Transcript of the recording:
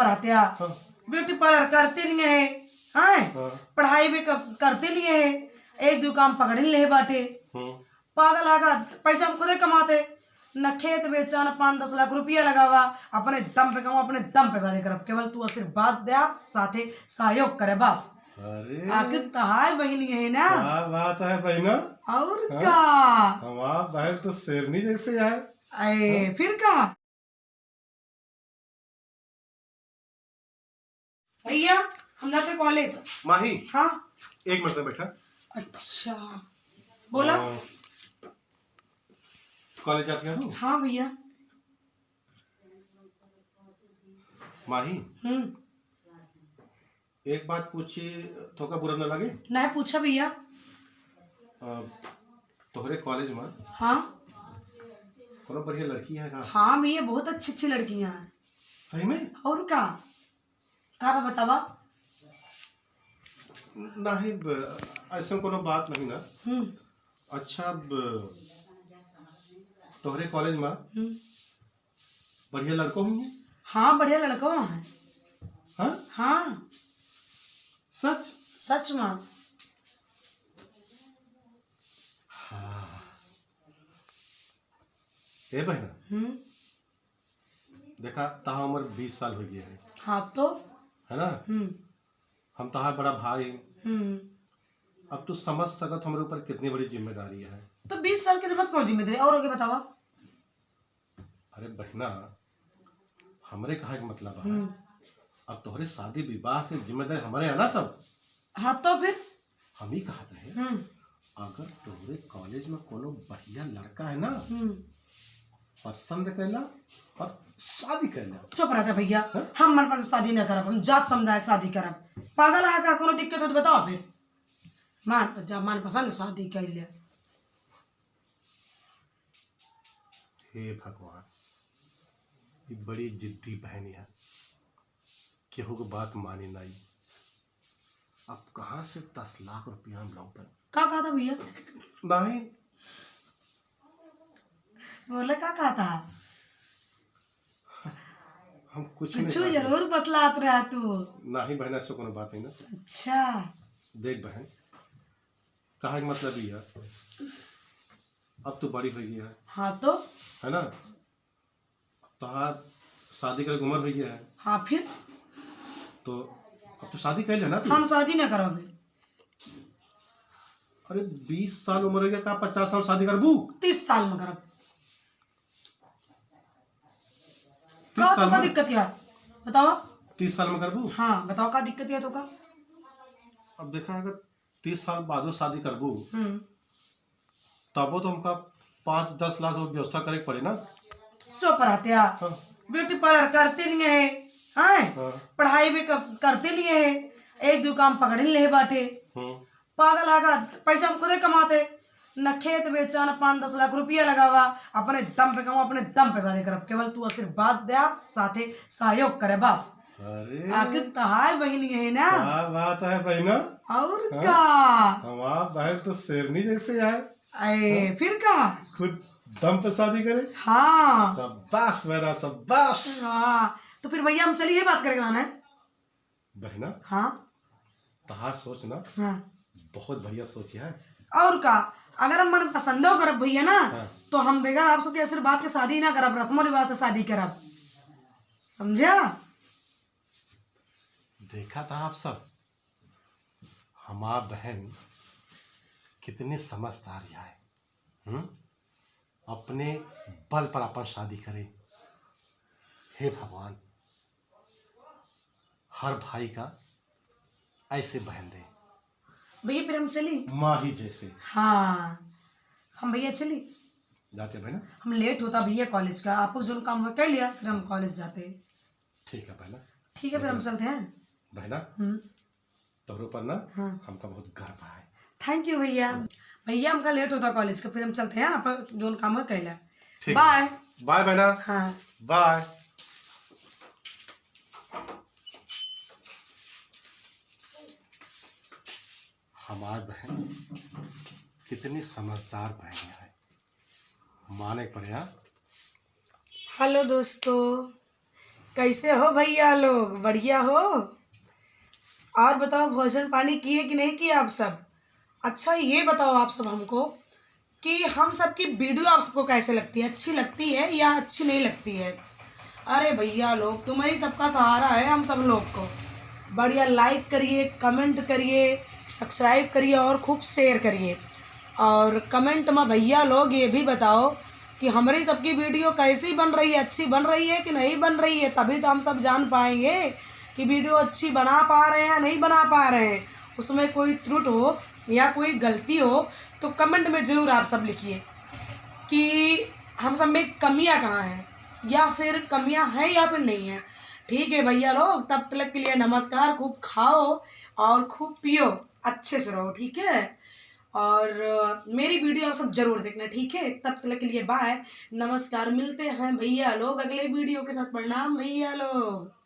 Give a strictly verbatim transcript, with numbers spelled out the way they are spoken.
पढ़ाते हैं। हाँ। ब्यूटी पार्लर करते नहीं है, हैं? हाँ। पढ़ाई भी क-, करते नहीं है, एक दो काम पकड़ ही ले बाटे। हम्म। पागल है का? पैसा हम खुदे कमाते, न खेत बेचा, न पाँच दस लाख रुपया लगावा, अपने दम पे कमाओ, अपने दम पे शादी करब। केवल तू आशीर्वाद द्या, साथे सहयोग करे बस। अरे। आखिर तहार बहिन है ना? क्या बात है बहिना? और हाँ? का? हमार बहन तो शेरनी जैसे है। अरे, हाँ? फिर का? भैया, हम जाते कॉलेज। माही। हाँ। एक मिनट में बैठा। अच्छा, बोला। अ, कॉलेज जाती है तू? हाँ भैया। माही। हम्म। एक बात पूछी, तोका बुरा न लगे? नहीं पूछा भैया। अ, तोहरे कॉलेज में हाँ। कोनो बढ़िया लड़की है का? हाँ भैया, बहुत अच्छी अच्छी लड़कियाँ हैं। सही में? और का? का बा बतावा? नहीं, ब-, ऐसन कोनो बात नहीं ना। हम्म। अच्छा, ब-, तोहरे कॉलेज में हम्म। बढ़िया लड़को होंगे? हाँ, बढ़िया लड़को हैं। हाँ? हाँ। सच? सच में। हाँ। ए बहिना, हम्म। देखा, तहार उम्र बीस साल हो गया है। हाँ तो? है ना? हम्म। हम तहार बड़ा भाई। हम्म। अब तू समझ सकत, हमरे ऊपर कितनी बड़ी जिम्मेदारी है। तो बीस साल के जरूरत कौन जिम्मेदारी? और आगे बतावा। अरे बहिना, हमरे कहे के मतलब है, हम्म। अब तोहरे शादी विवाह के जिम्मेदारी हमरे है ना सब। हाँ तो फिर? हम ही कहत रहे, हम्म। अगर तोहरे कॉलेज में कोनो बढ़िया लड़का है ना, हम्म। पसंद कैला और शादी कैला। चुप रहता भैया, हाँ? हम मनपसंद शादी ना करब, हम जात समुदाय के शादी करब। पागल है का? कोनो दिक्कत हो तो बताओ फिर। मान, जा मनपसंद शादी कर ले। हे भगवान, ये बड़ी जिद्दी बहन है, केहू के बात माने नाई। अब कहाँ से दस लाख रुपया हम लाऊं पर? का कहता भैया? नहीं। बोले का कहता? हम कुछ नहीं कुछ कहते। जरूर बतलात रहा तू। नहीं बहन, ऐसा कोनो बात नहीं ना। अच्छा। देख बहन, कहे के मतलब ये है, अब तू बड़ी हो गई है। हाँ तो? है ना? अब तोहार शादी करे के उम्र हो गया है। हाँ फिर? तो अब तू शादी कर ले ना तू। हम शादी ना करब। अरे बीस साल उम्र हो गया, का पचास साल शादी करबू? तीस साल में करब। तीस का साल तोका में? दिक्कत है? बतावा। तीस साल में करबू? हाँ, बताओ का दिक्कत है तोका? अब देखा, अगर तीस साल बादो शादी करबू, हम्म। तबो तो हमका पाँच दस लाख रुपये व्यवस्था करे के पड़े ना। चुप रहते हैं। हाँ। ब्यूटी पार्लर करते नहीं है, हैं? हाँ। पढ़ाई भी क-, करते नहीं है, एक दो काम पकड़ ही ले बाटे। हम्म। पागल है का? पैसा हम खुदे कमाते, न खेत बेचा, न पाँच दस लाख रुपया लगावा, अपने दम पे कमाओ, अपने दम पे शादी करब। केवल तू आशीर्वाद द्या, साथे सहयोग करे बस। अरे। आखिर तहार बहिन है ना? क्या बात है बहिना? और हाँ? का? हमार बहन तो शेरनी जैसे है। अरे, हाँ? फिर का? खुद दम पे शादी करे। हाँ। शाबाश बहना, शाबाश। हाँ, तो फिर भैया हम चलिए बात करेंगे ना। बहना, हाँ। तहार सोच ना हाँ। बहुत बढ़िया सोच है। और का, अगर हम मन पसंदो करब भैया ना, हाँ। तो हम बगैर आप सबके आशीर्वाद के शादी ना करब, रस्मो रिवाज से शादी करब, समझा? देखा था आप सब, हमार बहन कितनी समझदार है। हम्म? अपने बल पर अपन शादी करे। हे भगवान, हर भाई का ऐसे बहन दे। भैया, फिर हम चली? माही जैसे। हाँ, हम भैया चली। जाते हैं बहना। हम लेट होता भैया कॉलेज का, आपको जोन काम हो कर लिया, फिर हम कॉलेज जाते। ठीक है बहना। ठीक है, फिर हम बहना। चलते हैं। बहना। हम्म। तोहरे ऊपर ना हाँ। हमका बहुत गर्व है। Thank you भैया। भैया, हमका लेट होता कॉलेज का, फिर हम चलते हैं, आप जोन काम हो कैला। ठीक है। Bye। Bye बहना। हाँ। Bye। हमार बहन कितनी समझदार बहन है, माने पड़े, हाँ? Hello दोस्तों, कैसे हो भैया लोग, बढ़िया हो? और बताओ, भोजन पानी किए कि नहीं किए आप सब? अच्छा, ये बताओ आप सब हमको कि हम सबकी वीडियो आप सबको कैसे लगती है, अच्छी लगती है या अच्छी नहीं लगती है? अरे भैया लोग, तुम ही सबका सहारा है हम सब लोग को। बढ़िया like करिए, comment करिए, subscribe करिए और खूब share करिए। और comment में भैया लोग ये भी बताओ कि हमरी सबकी वीडियो कैसी बन रही है, अच्छी बन रही है कि नहीं बन रही है, तभी तो हम सब जान पाएंगे कि वीडियो अच्छी बना पा रहे हैं या नहीं बना पा रहे हैं। उसमें कोई त्रुट हो या कोई गलती हो तो comment में ज़रूर आप सब लिखिए कि हम सब में कमियां कहाँ हैं या फिर कमियां हैं या फिर नहीं है। ठीक है भैया लोग, तब तक के लिए नमस्कार। खूब खाओ और खूब पियो, अच्छे से रहो, ठीक है? और अ, मेरी वीडियो आप सब जरूर देखना, ठीक है? तब तक के लिए बाय, नमस्कार, मिलते हैं भैया लोग अगले वीडियो के साथ। प्रणाम भैया लोग।